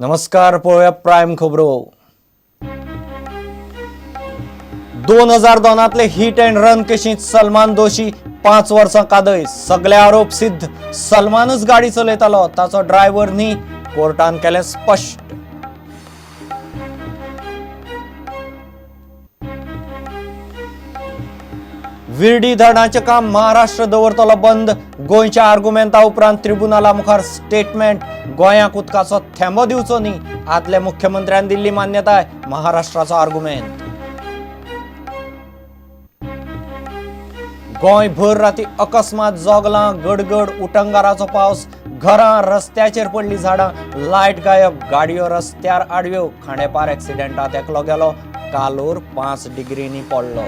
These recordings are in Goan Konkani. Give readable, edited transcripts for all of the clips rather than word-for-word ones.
नमस्कार, पळोवया प्रायम खबरो. 2002तले हिट अँड रन केशींत सलमान दोशी, 5 वर्सां कादय. सगळे आरोप सिद्ध. सलमानच गाडी चलयतालो, ताचो ड्रायव्हर न्ही, कोर्टान केलें स्पश्ट. विर्डी धरणाचें काम महाराष्ट्र दवरतलो बंद. गोंयच्या आर्गुमेंता उपरांत त्रिबुनाला मुखार स्टेटमेंट. गोंयाक उदकाचो थेंबो दिवचो न्ही, आदल्या मुख्यमंत्र्यान दिल्ली मान्यताय. महाराष्ट्राचो आर्गुमेंत. गोंय भर राती अकस्मात जोगलां, गडगड, उटंगाराचो पावस. घरां, रस्त्याचेर पडली झाडां, लायट गायब, गाडयो रस्त्यार आडव्यो. खांडेपार एक्सिडेंटात एकलो गेलो. कालोर 5 डिग्रींनी पडलो.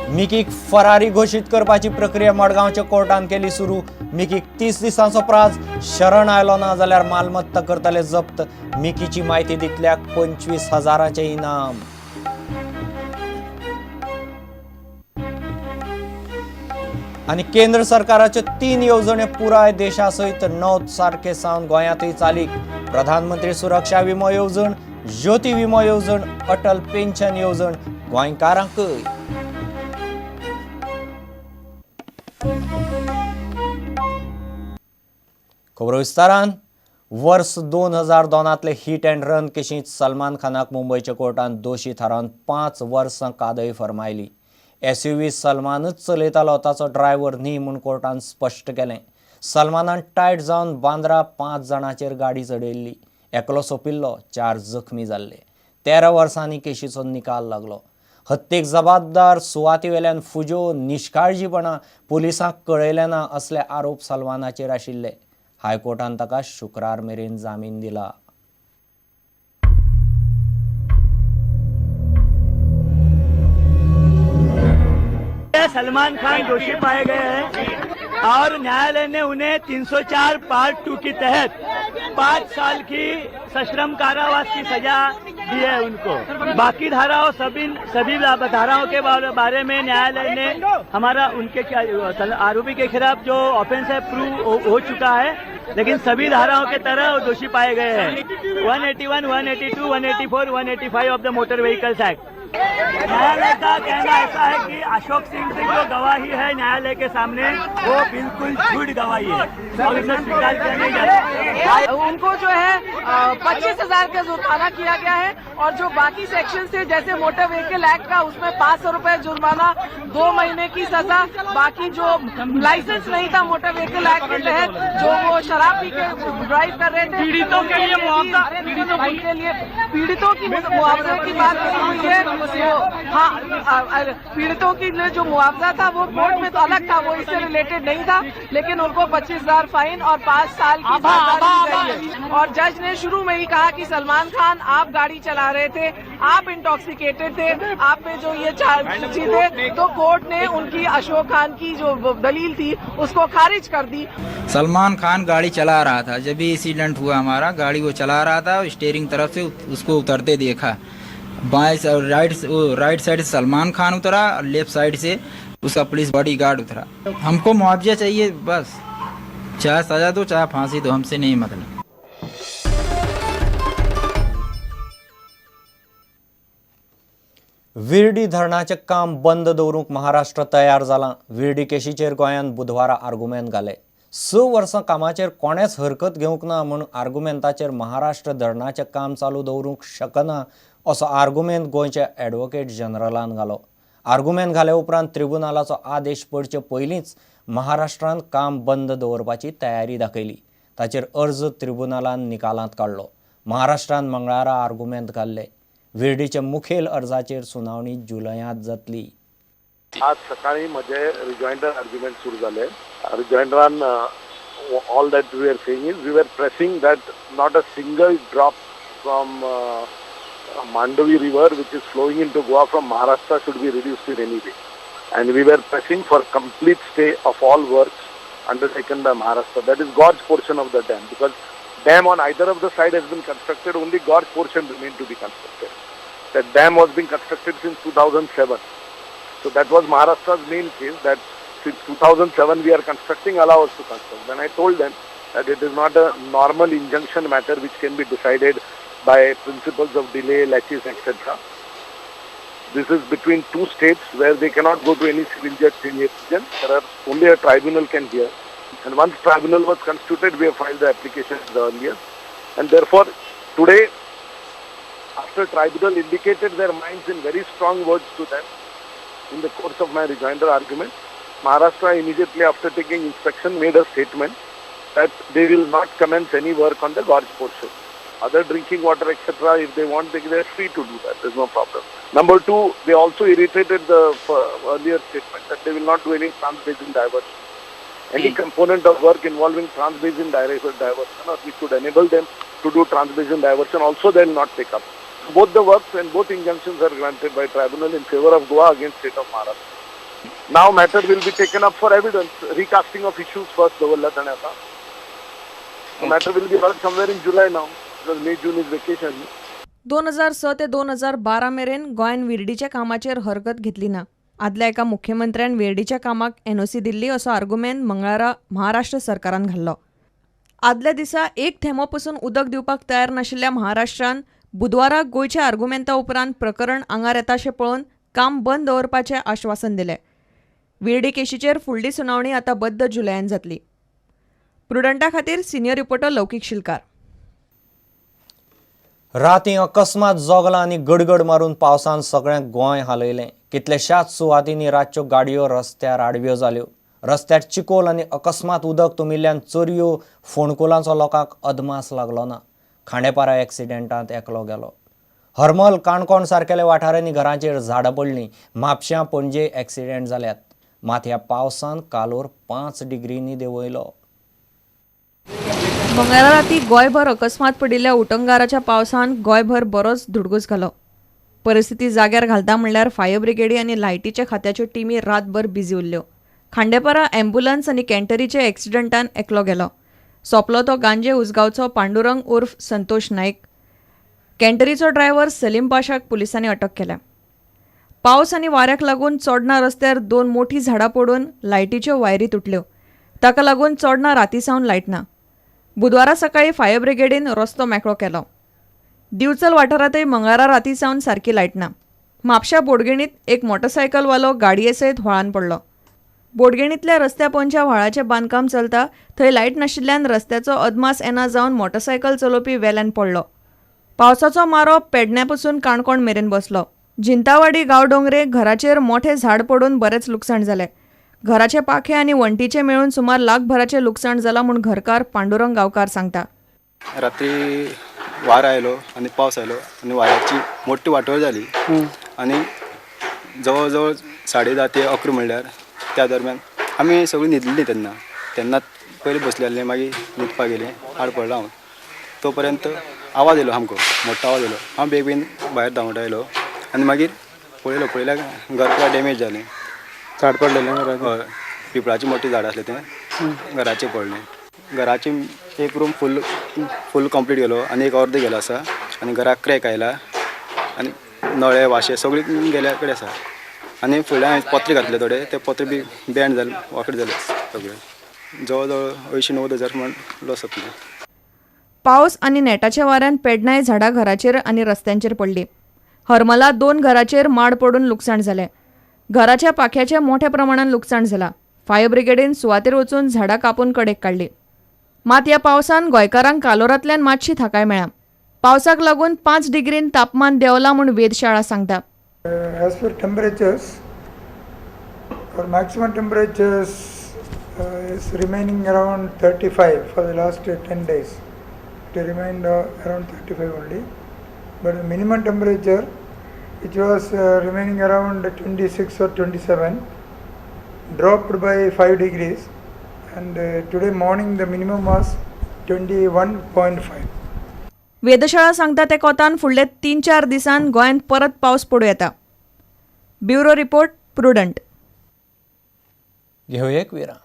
मिकीक फरारी घोशीत करपाची प्रक्रिया मडगांवच्या कोर्टान केली सुरू. मिकीक 30 दिसांचो प्राज. शरण आयलो ना जाल्यार मालमत्ता करतले जप्त. मिकीची म्हायती दितल्याक 25,000चें इनाम. आनी केंद्र सरकाराच्यो 3 येवजण्यो पुराय देशा सयत 9 सारके सावन गोंयांतूय चालीक. प्रधानमंत्री सुरक्षा विमो येवजण, ज्योती विमो येवजण, अटल पेन्शन येवजण गोंयकारांकय. खबरो विस्तारान. वर्स 2002तले हिट अँड रन केशींत सलमान खानाक मुंबयच्या कोर्टान दोशी थारावन 5 वर्सां कादय फर्मायली. एसयूव्ही सलमानच चलयतालो, ताचो ड्रायव्हर न्ही म्हूण कोर्टान स्पश्ट केलें. सलमानान टायट जावन बांद्रा 5 जाणांचेर गाडी चडयल्ली. एकलो सोंपिल्लो, 4 जखमी जाल्ले. 13 वर्सांनी केशीचो निकाल लागलो. हत्येक जबाबदार सुवातेवेल्यान फुज्यो, निश्काळजीपणां, पुलिसांक कळयलें ना असले आरोप सलमानाचेर आशिल्ले. हायकोर्टान ताका शुक्रार मेरेन जामीन दिला. सलमान खान दोषी पाए गए हैं और न्यायालय ने उन्हें 304 पार्ट 2 के तहत 5 साल की सश्रम कारावास की सजा दी है उनको. बाकी धाराओं, सभी सभी धाराओं के बारे में न्यायालय ने हमारा उनके आरोपी के खिलाफ जो ऑफेंस है प्रूव हो चुका है, लेकिन सभी धाराओं के तरह वो दोषी पाए गए हैं. 181, 182, 184, 185 of the Motor Vehicles Act. न्यायालय का कहना ऐसा है कि अशोक सिंह की जो गवाही है न्यायालय के सामने, वो बिल्कुल झूठ गवाही है और इसे स्वीकार किया नहीं जाता. उनको जो है 25,000 का जुर्माना किया गया है और जो बाकी सेक्शन थे, जैसे मोटर व्हीकल एक्ट का, उसमें 500 रुपए जुर्माना, 2 महीने की सजा. बाकी जो लाइसेंस नहीं था मोटर व्हीकल एक्ट के तहत, जो वो शराब पी के ड्राइव कर रहे थे, पीड़ितों के लिए मुआवजा, पीड़ितों के लिए, पीड़ितों की मुआवजे की बात नहीं हुई है वो. हाँ, पीड़ितों के लिए जो मुआवजा था वो कोर्ट में तो अलग था, वो इससे रिलेटेड नहीं था, लेकिन उनको 25,000 फाइन और 5 साल की सजा दी गई है. और जज ने शुरू में ही कहा कि सलमान खान, आप गाड़ी चला रहे थे, आप इंटॉक्सिकेटेड थे, आप पे जो ये चार्ज थे, तो कोर्ट ने उनकी, अशोक खान की जो दलील थी उसको खारिज कर दी. सलमान खान गाड़ी चला रहा था जब भी एक्सीडेंट हुआ हमारा. गाड़ी वो चला रहा था, स्टेयरिंग तरफ से उसको उतरते देखा. बाएं राइट राइट साइड से सलमान खान उतरा और लेफ्ट साइड से उसका पुलिस बॉडी गार्ड उतरा. हमको मुआवजा चाहिए बस, चाहे सजा दो, चाहे फांसी दो, हमसे नहीं मतलब. विर्डी धरणाचें काम बंद दवरूंक महाराष्ट्र तयार जालां. विर्डी केशीचेर गोंयान बुधवारा आर्गुमेंत घाले. 6 वर्सां कामाचेर कोणेच हरकत घेवंक ना म्हूण आर्गुमेंताचेर महाराष्ट्र धरणाचें काम चालू दवरूंक शकना असो आर्गुमेंत गोंयच्या एडवोकेट जनरलान घालो. आर्गुमेंत घाले उपरांत त्रिबुनालाचो आदेश पडचे पयलींच महाराष्ट्रान काम बंद दवरपाची तयारी दाखयली. ताचेर अर्ज त्रिबुनालान निकालांत काडलो. महाराष्ट्रान मंगळारा आर्गुमेंत घाल्ले. विर्डीच्या मुखेल अर्जाचेर सुनावणी जुलयांत जातली. आज सकाळी म्हजे रिजॉयंडर आर्ग्युमेंट सुरू जाले. रिजॉयंडरान all that we are saying is we are pressing that not a single drop from Mandovi river, which is flowing into Goa from Maharashtra, should be reduced in any way, and we were pressing for complete stay of all works undertaken by Maharashtra, that is, gorge portion of the dam, because dam on either of the side has been constructed, only gorge portion remained to be constructed. That dam was being constructed since 2007. So that was Maharashtra's main case, that since 2007 we are constructing, allow us to construct. Then I told them that it is not a normal injunction matter which can be decided by principles of delay, laches, etc. This is between two states where they cannot go to any civil judge, senior citizen. There are only a tribunal can hear. And once tribunal was constituted, we have filed the application earlier. And therefore, today, after tribunal indicated their minds in very strong words to them, in the course of my rejoinder argument, Maharashtra immediately after taking inspection made a statement that they will not commence any work on the gorge portion. Other drinking water, etc., if they want, they are free to do that. There's no problem. Number two, they also irritated the earlier statement that they will not do any trans-basin diversion. Any component of work involving trans-basin diversion, or which would enable them to do trans-basin diversion, also they will not take up. So both the works and both injunctions are granted by tribunal in favor of Goa against state of Maharashtra. Now matter will be taken up for evidence, recasting of issues first, दवरला ताणें आतां. So matter will be heard somewhere in July now, because May, June is vacation. 2006 ते 2012 मेरेन गोंयान विर्डीच्या कामाचेर हरकत घेतली ना. आदल्या एका मुख्यमंत्र्यान विर्डीच्या कामाक एनओसी दिल्ली असो आर्गुमेंत मंगळारा महाराष्ट्र सरकारान घाल्लो. आदल्या दिसा एक थेंबो पसून उदक दिवपाक तयार नाशिल्ल्या महाराष्ट्रान बुधवारा गोंयच्या आर्गुमेंता उपरांत प्रकरण आंगार येताशें पळोवन काम बंद दवरपाचें आश्वासन दिलें. विर्डी केशीचेर फुडली सुनावणी आतां बद्द जुलयान जातली. प्रुडंटा खातीर सिनियर रिपोर्टर लौकीक शिलकार. राती अकस्मात जोगलां आनी गडगड मारून पावसान सगळ्यांक गोंय हालयलें. कितल्याशाच सुवातींनी रातच्यो गाडयो रस्त्यार आडव्यो जाल्यो. रस्त्यार चिकोल आनी अकस्मात उदक तुमिल्ल्यान चरयो फोंडकुलांचो लोकांक अदमास लागलो ना. खांडेपारा एक्सिडेंटांत एकलो गेलो. हरमल काणकोण सारकेल्या वाठारांनी घरांचेर झाडां पडलीं. म्हापश्यां पणजे एक्सिडेंट जाल्यात. मात ह्या पावसान कालोर 5 डिग्रींनी देंवयलो. मंगळारा राती गोंयभर अकस्मात पडिल्ल्या उटंगाराच्या पावसान गोंयभर बरोच धुडगूस घालो. परिस्थिती जाग्यार घालता म्हणल्यार फायर ब्रिगेडी आनी लायटीच्या खात्याच्यो टिमी रातभर बिजी उरल्यो. खांडेपारा ॲम्ब्युलन्स आनी कॅन्टरीच्या एक्सिडंटान एकलो गेलो. सोंपलो तो गांजे उसगांवचो पांडुरंग उर्फ संतोष नायक. कॅन्टरीचो ड्रायव्हर सलीम पाशाक पुलिसांनी अटक केल्या. पावस आनी वाऱ्याक लागून चोडणा रस्त्यार 2 मोठी झाडां पडून लायटीच्यो वायरी तुटल्यो. ताका लागून चोडणा राती सावन लायट ना. बुधवारा सकाळी फायर ब्रिगेडीन रस्तो मेकळो केलो. दिवचल वाठारांतय मंगळारा राती सावन सारकी लायट ना. म्हापश्या बोडगिणीत एक मोटरसायकलवालो गाडये सयत व्हाळान पडलो. बोडगिणींतल्या रस्त्या पोंदच्या व्हाळाचें बांदकाम चलता थंय लायट नाशिल्ल्यान रस्त्याचो अदमास येना जावन मोटरसायकल चलोवपी वेल्यान पडलो. पावसाचो मारो पेडण्या पसून काणकोण मेरेन बसलो. जिंतावाडी गांवडोंगरे घराचेर मोठें झाड पडून बरेंच लुकसाण जालें. घराचे पाखे आनी वण्टीचे मेळून सुमार लाखभराचें लुकसाण जालां म्हूण घरकार पांडुरंग गांवकार सांगता. रात्री वारो आयलो आनी पावस आयलो आनी वाऱ्याची मोठी वाटोळ जाली आनी जवळ जवळ 10:30 ते 11 म्हणल्यार त्या दरम्यान आमी सगळीं न्हिदली. तेन्ना तेन्नाच पयलीं बसले आसले, मागीर न्हिदपाक गेले, आड पडलो हांव. तो पर्यंत आवाज येयलो, सामको मोठो आवाज येयलो. हांव बेगीन भायर धांवट आयलो आनी मागीर पळयलो, पळयल्यार घर पुरा डॅमेज जालें. झाड पडलेलें घराचें? हय, पिपळाचें मोठें झाड आसलें तें घराचें पडलें. घराचें एक रूम फूल फूल कंप्लीट गेलो आनी एक अर्द गेलो आसा आनी घराक क्रॅक आयला आनी नळे वाशे सगळे गेल्या कडेन आसा. आनी फुडल्यान हांवें पत्रे घातले थोडे, ते पत्रे बी बँड जाले, वांकडे जाले सगळे. जवळ जवळ 80-90 हजार म्हण लॉस जातलो. पावस आनी नेटाच्या वाऱ्यान पेडणाय झाडां घराचेर आनी रस्त्यांचेर पडली. हरमला 2 घराचेर माड पडून लुकसाण जालें. घराच्या पाख्याचें मोठ्या प्रमाणान लुकसाण जालां. फायर ब्रिगेडीन सुवातेर वचून झाडां कापून कडेक काडली. मात ह्या पावसान गोंयकारांक कालोरांतल्यान मातशी थाकाय मेळ्ळा. पावसाक लागून 5 डिग्रीन तापमान देंवलां म्हूण वेधशाळा सांगता. As for temperatures, our maximum temperatures is remaining around 35 for the last 10 days. It remained around 35 only. But the minimum temperature, which was remaining around 26 or 27, dropped by 5 degrees. And today morning the minimum was 21.5. वेधशाळा सांगता ते कोतान फुडले 3-4 दिसांत गोंयांत परत पावस पडूं येता. Bureau report, Prudent. घेवया एक विराम.